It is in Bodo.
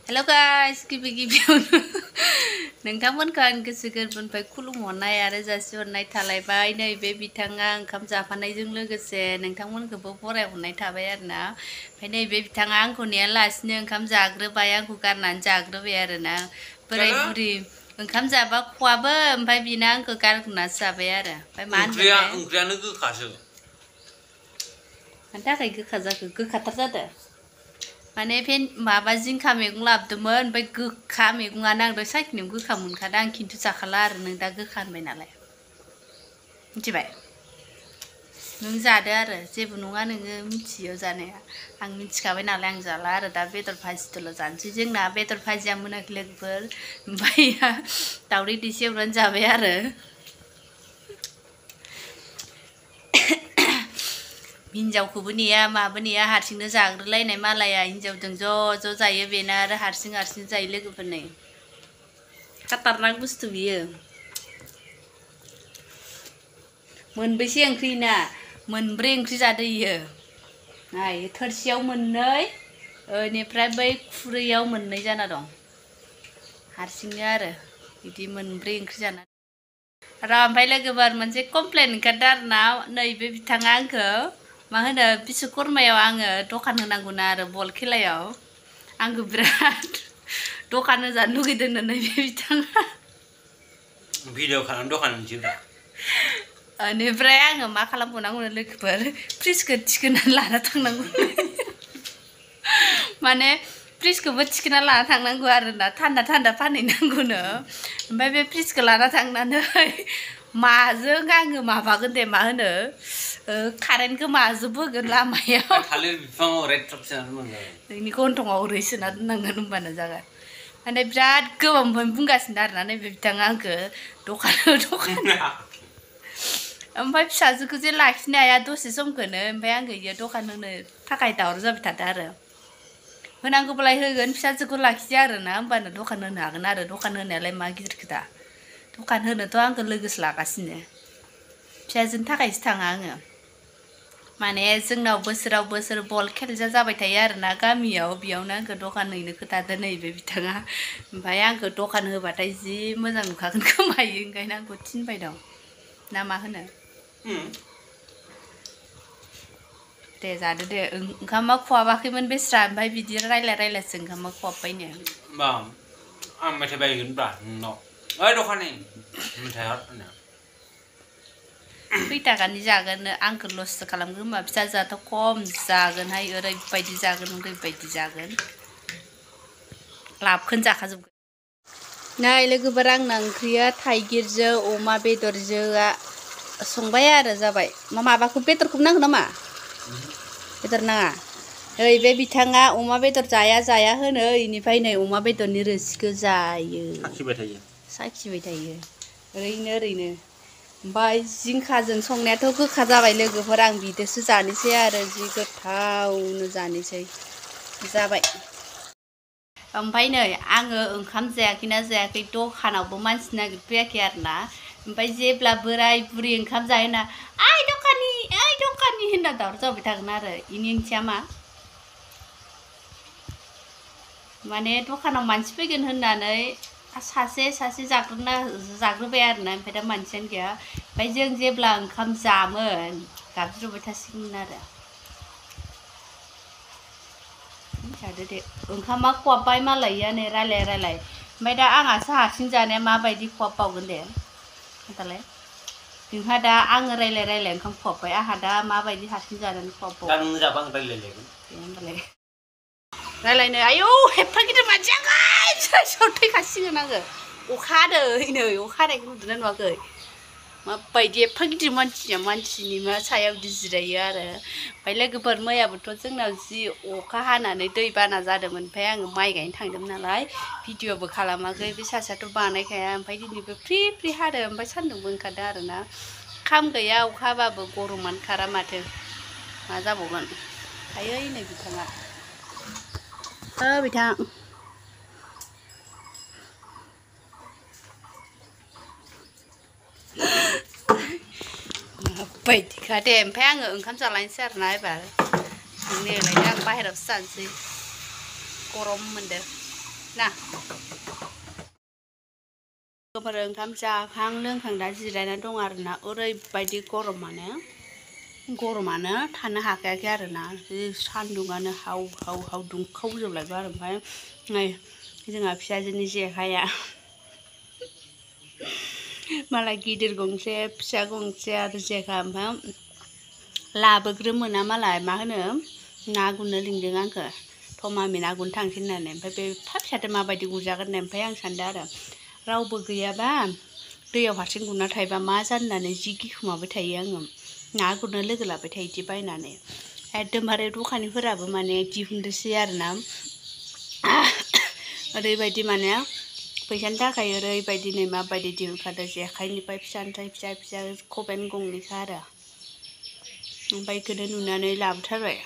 Hello guys, गिबियावनो नोंथांमोनखौ आं गोसो गोरबोनिफ्राय खुलुमहरनाय आरो जासिहरनाय थालायबाय। नैबे बिथाङा ओंखाम जाफानायजों लोगोसे नोंथांमोनखौबो बरायहरनाय थाबाय आरोना। ओमफ्राय नैबे बिथाङा आंखौ नेयालासिनो ओंखाम जाग्रोबाय, आंखौ गारनानै जाग्रोबाय आरोना। बोराय बुरि ओंखाम जाबा खवाबो, ओमफ्राय बिनो आंखौ गारग्रोनासो जाबाय आरो। ओमफ्राय मा होनदों? ओंख्रियानो गोखासो। मानि थाखाय गोखा जाखो? गोखाथार जादो। माने माबा जिंखा मैगं लाबोदोंमोन, ओमफ्राय गोखा मैगङानो आं दहाय साखिनायाव गोखा मोनखादों। आं खिन्थु जाखाला आरो, नों दा गोखा होनबाय नालाय। मिथिबाय? नों जादो आरो, जेबो नङा, नोङो मिथियो जानाया। आं मिथिखाबाय नालाय आं जाला आरो दा बेदर भाजिदोल' जानोसै। जोंना बेदर भाजिया मोनाखै लोगोफोर, ओमफ्राय दावदै दैसे एवनानै जाबाय आरो। हिन्जावखौबो नेया माबो नेया, हारसिंनो जाग्रोलायनाय मालाया हिन्जावजों ज' जायो, बेना आरो हारसिं जायो लोगोफोरनै। खाटारनाक बुस्थु बियो। मोनबेसे ओंख्रि ना? मोनब्रै ओंख्रि जादो इयो। नाय थोरसियाव मोननै, बेनिफ्राय बै खुरैयाव मोननै जाना दं। हारसिंनो आरो बिदि मोनब्रै ओंख्रि जाना र' ओमफ्राय लोगोफोर मोनसे कमप्लेन ओंखारदों आरो ना। नैबे बिथाङा आंखौ मा होनो, बिश्वकर्मायाव आङो दखान होनांगौना आरो बल खेलायाव। आंखौ बिराद दखान होजानो लुगैदों नैबे बिथाङा। भिडिअ खालामना दखान होनोसैब्रा। बेनिफ्राय आङो मा खालामबावनांगौनो लोगोफोर, फ्रिजखौ थिखोनानै लाना थांनांगौ। माने फ्रिजखौबो थिखोना लाना थांनांगौ आरोना, थान्दा फानहैनांगौनो। ओमफ्राय बे फ्रिजखौ लाना थांनानै माजों आङो माबागोन दे, मा होनो, कारेन्टखौ माजों बोगोन लामायाव? थालिर बिफाङाव रेट्रप सोनानै दोननांगोन। नोंनि गन्थंआव ओरै सोना दोननांगोन, होनबानो जागोन। माने बिराद गोबांनिफ्रायनो बुंगासिनो आरोना नैबे बिथाङा आंखौ दखान। ओमफ्राय फिसाजोखौ जे लाखिनो हाया दसे समखौनो, ओमफ्राय आङो इयो दखान होनो थाखाय दावराव जाबाय थादों आरो। होनांगौब्लालाय होगोन, फिसाजोखौ लाखिया आरोना, होमबानो दखान होनो हागोन आरो। दखान होनायालाय मा गिदिर खोथा। दखान होनोथ' आंखौ लोगोसो लागासिनो। फिसाजोनि थाखायसो थाङा आङो। माने जोंनाव बोसोराव बोसोर बल खेलजा जाबाय थायो आरोना गामियाव, बेयावनो आंखौ दखान हैनो खोथादो नैबे बिथाङा। ओमफ्राय आंखौ दखान होबाथाय जि मोजां नुखागोन खोमायो, ओंखायनो आंखौ थिनबाय दं। ना मा होनो? दे जादो दे। ओंखामा खहाबाखैमोन बेस्रा, ओमफ्राय बिदि रायलायसो ओंखामा खहाबबायनो। आं मेथाइ बायगोनब्रा नोंनाव। ओइ दखानि मेथाइ हर होनो। खै थाखानि जागोन, आंखौ लससो खालामगोन होनबा? फिसाजोआथ' खम जागोनहाय, ओरैबायदि जागोन। लाबखौनो जाखाजोबगोन। नै लोगोफोर, आंना ओंख्रिया थाइगिरजों अमा बेदरजोंआ संबाय आरो जाबाय। माबाखौ बेदरखौबो नांगौ नामा? बेदर नाङा? ओइ बे बिथाङा अमा बेदर जाया होनो, इनिफ्राय नै अमा बेदरनि रोसिखौ जायो। साखिबाय थायो ओरैनो। ओमफ्राय जिंखाजों संनायाथ' गोखा जाबाय लोगोफोर, आं बिदोसो जानोसै आरो, जि गोथावनो जानोसै जाबाय। ओमफ्राय नै आङो ओंखाम जायाखै दखानावबो मानसि नागिरफैयाखै आरोना। ओमफ्राय जेब्ला बोराय बुरि ओंखाम जायोना, ओइ दखानि होनना दावराव जाबाय थागोन आरो। इनि ओंथिया मा? माने दखानाव मानसि फैगोन होननानै सासे जाग्रोबाय आरोना, ओमफ्राय दा मानसियानो गैया। ओमफ्राय जों जेब्ला ओंखाम जामोन गाबज्रिहरबाय थासिगोन आरो। जादो दे। ओंखामा खहाबबाय मालाया नै रायलाय। ओमफ्राय दा आंहासो हारसिं जानाया माबायदि खहाबबावगोन दे खोन्थालाय? नोंहा दा आङो रायलाय ओंखाम खहाबबाय, आंहा दा माबायदि हारसिं जानानै खहाबबावगोन? दा नों जाबा आं रायलायलायगोन। दे होनबालाय रायलायनो। आयौ एफा गिदिर मानसि साइसआव थैखासिगोन आङो। अखा हादों नै, अखा हानायखौ नुदोंना नुवाखै? माबायदि एफा गिदिर मानसिनि मा सायाव बिदि जिरायो आरो। ओमफ्राय लोगोफोर, मैयाबोथ' जोंनाव जि अखा हानानै दैबाना जादोंमोन। ओमफ्राय आङो माइ गायनो थांदोंमोन नालाय, भिडिअ'बो खालामाखै। बे सासेयाथ' बानायखाया। ओमफ्राय दिनैबो फ्रि हादों, ओमफ्राय सान्दुंबो ओंखारदों आरोना। खाम गैया, अखा हाबाबो गरमानो खारा माथो। मा जाबावगोन? आयै नै बिथाङा, बिथां माबायदिखा दे। ओमफ्राय आङो ओंखाम जालायनोसै आरोना एबार। नेलायदो, आं बाहेरायावसो जानोसै, गरम मोनदों। ना गोबर ओंखाम जाखां लोंखां दा जिरायना दं आरोना ओरैबायदि गरमानो थानो हाखायाखै आरोना सान्दुङानो हाव हाव हाव दुंखावजोबलायबाय आरो ओमफ्राय नै जोंहा फिसाजोनि जेखाइया मालाय गिदिर गंसे फिसा गंसे आरो जेखाइ ओमफ्राय लाबोग्रोमोना मालाय मा होनो ना गुरनो लिंदों आंखौ थमामि ना गुरनो थांसै होननानै ओमफ्राय बे फिसाजों माबायदि गुरजागोन होननाय ओमफ्राय आं सानदों आरो रावबो गैयाबा दैयाव हारसिं गुरना थायोबा मा जानानै जि गिखुमाबाय थायो आङो ना गुरनो लोगो लाबाय थायो बिदि बायनानै एकदमबारे दखानिफोराबो माने दिहुनदोंसै आरोना ओरैबायदि माने फैसानि थाखाय ओरैबायदि नै माबायदि दिहुनखादों जेखाइनिफ्राय फिसानिफ्राय फिसा खबाइन गंनैखा आरो ओमफ्राय बेखौनो नुनानै लाबोथारबाय